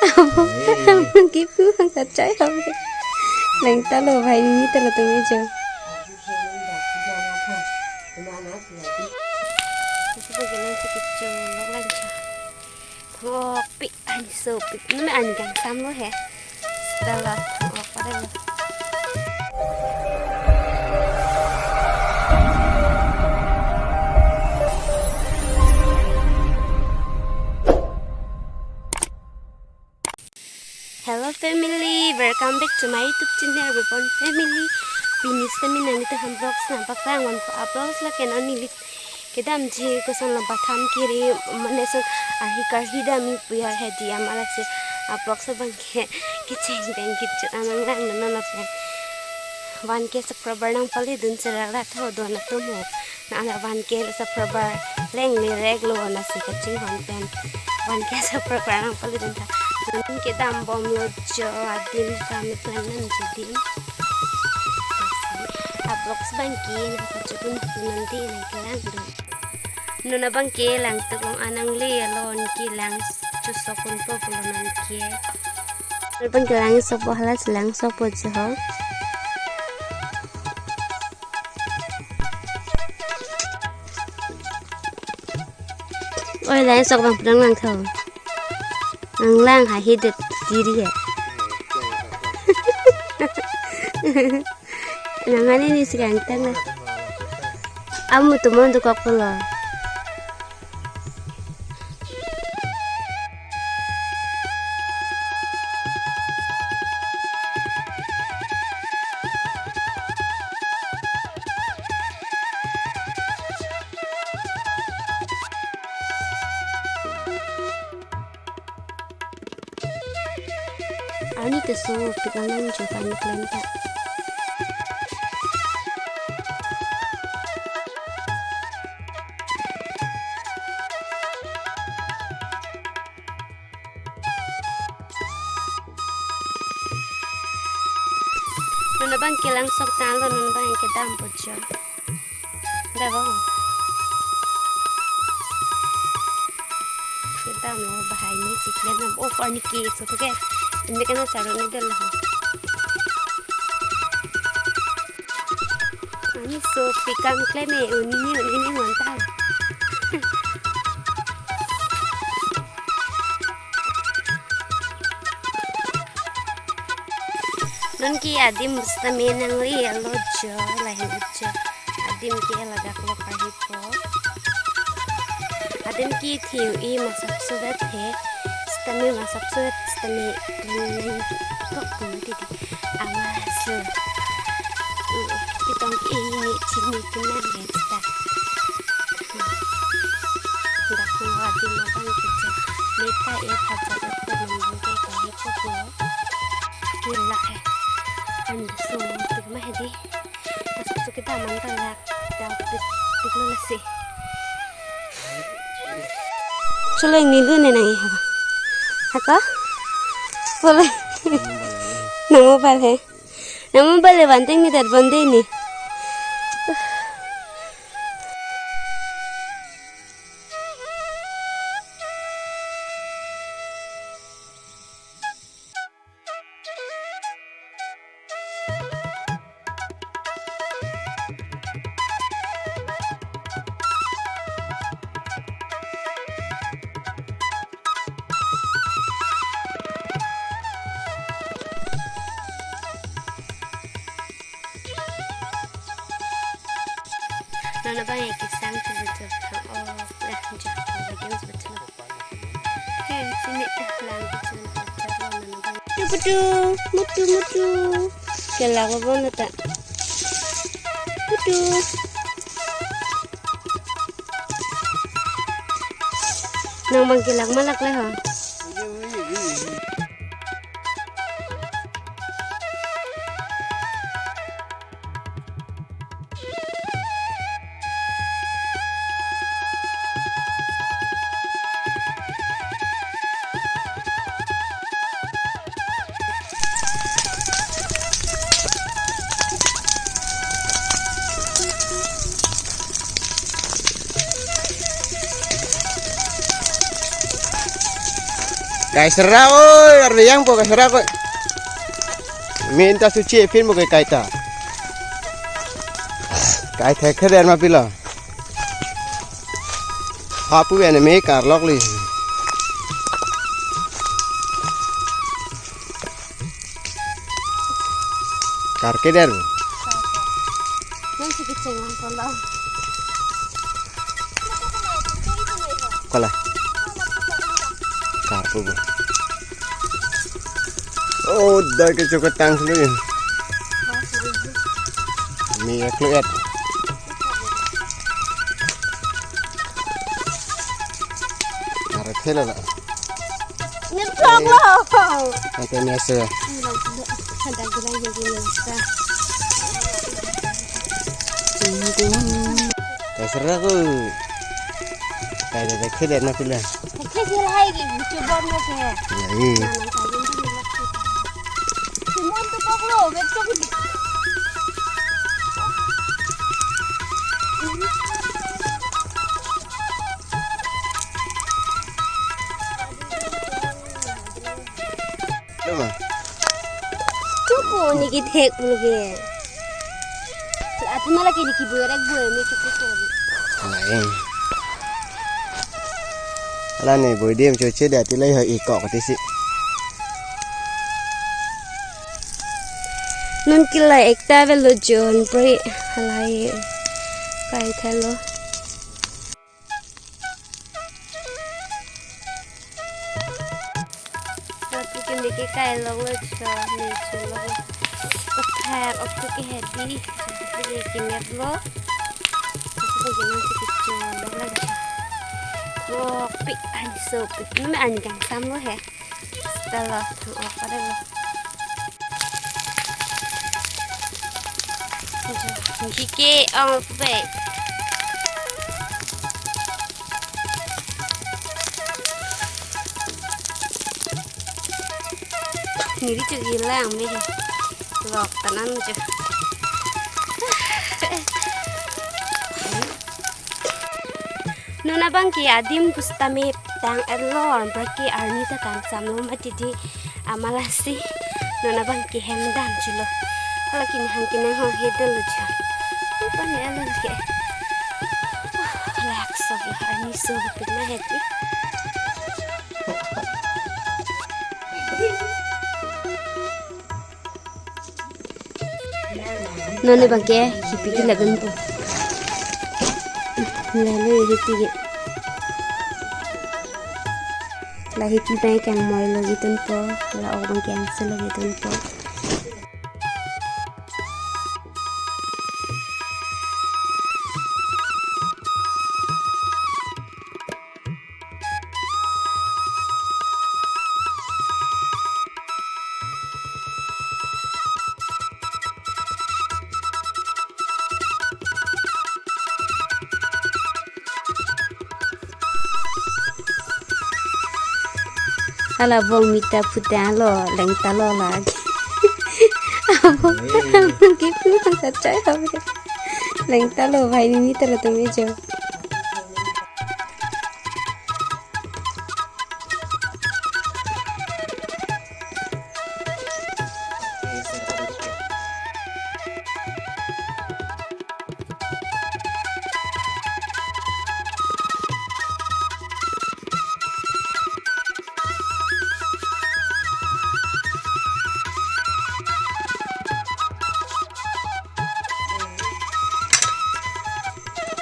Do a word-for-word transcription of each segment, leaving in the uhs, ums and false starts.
Amo, amo kipu ang kachai kami. Leng talo, bhai, nini talo tumi jo. Isi bagi nang si kicho, lok lang cha. Thok pi, ani sopik. Nami ani kangsam lo he. Setelah thok pada lo. Hello family, welcome back to my YouTube channel, Ribon Family. Pini sitame nanglitum aphan vlogs nangpaklang van po, vlogs lake non neli kedamji koson lo batham kiri, mane son arhi karhi damji pu ya hedi amat lasi vlogs abang ke kecheng deng kejut anang lang non non aphan. Van ke subscriber nangpalidun cherak rat ho don atum ho. Nang la van ke subscriber lengli rek lo lasi kachinghon pen. Van ke subscriber nangpalidun tha. Nang kedam bom lo jo adim kami plan nangji dim. Lasi vlogs abang ke nangpachukun nangdi nangkelangdun. Non abang ke langtuk long anang le alon ke lang chusokun po pulo non ke. Abang ke lang sokpo hala si lang sokpo jo ho. Oi, lang sok bang pudang lang tho. Lang lang ha hidet diri ya. Nang ani ni si kangtang na. Amu tumon tu kok pulo. Ani kesopik alang jo pani klem ta. Non abang ke lang sok tanglo, non abang ke dampo jo. Dah bang. Kedam lo bahai ni si klem nam. Oh, pani ke so tu ke. Ini kena sarung ni dal ho. Ani sopik kangklem e, uni ni, uni ni monta. Non ke adim sitame nangri alo jo, lahin jo. Adim ke lagak lo kahi po. Adim ke thiu i masap surat he. Sitame masap surat sitame nang kok pun titi. Ama su. Pitong ke ini chini kinan he sita. Dak nang adim abang ke jo. Meta e phaja e pun nang ke kahi po. Kila he. Anu so tik ma hedi. Masuk suki taman talak. Dau pik pik lo lasi. Chuleng ni lu ne nang iha. Haka? Boleh. Nang mobile he. Nang mobile le banting ni dat bande ni. Non abang ya kisang tu betul. Oh, ya, jatuh lagi betul. He, sini, eh, lang kecil, kecil, mana bang? Putu, putu, mutu, mutu. Kelak apa na ta? Putu. Nang bang kelak malak le ha. Kaisera oi, arve yang po kaisera ko. Minta suci pin mo kaita. Kai thek keder ma pilo. Hapu ene me karlok li. Kar keder. Nang si kecheng lang kola. Kola. Kar ko bo. Oh, dah kechokot tang sulu ya. Mi ya kluet. Arve thelo la. Nyeplok lo. Ante ni ase. Ada gula yang gini sa. Kaisera ko. Kai de keder na pila. Keder hai ki coba mo ke. Ya, iya. Simon tu kok lo, betul. Loma. Chuko ni kethek pulo ke. Ati mala kini kibuerek buer ni chuko so. Lain. Ala ne boy dem choche de ati lai ho ikok kati si. Non kila ekta velo jon pre halai kai thelo. Tapi kini ke kai long lo cho ni cho lo. Kothak ok ke happy. Kini ke net lo. Aku bagi nanti kecil lo lagi. Kopi anso pi. Nama anjang sam lo he. Talo, thang ok pada lo. Kiki ang pe. Niri chu ilang me. Lok tanan chu. Non abang ke adim pusitame tang erlor berke arni ta kam samlo mati di amalasi non abang ke hem dam chulo. Hala kini hang kini ho he dolo chu. Pan elo ke. Lak so arni so pit ma heti. Non abang ke hipi ke lagun po. Lalu hipi ke. La hipi bai kangmoi lo gitun po. La ok abang ke angse lo gitun po. Hala bong mita phuta lo, lengta lo lagi. Abo, abo ke phu sa chai habe. Lengta lo bhai ni mita lo tumi jo.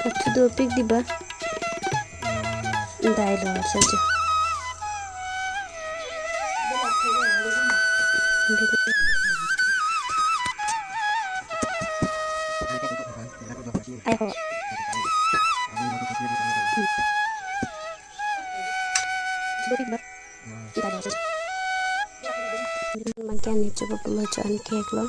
Athu dopik diba. Dai lo saja. Ayo. Bangke ani chuba pulo cho an kek lo.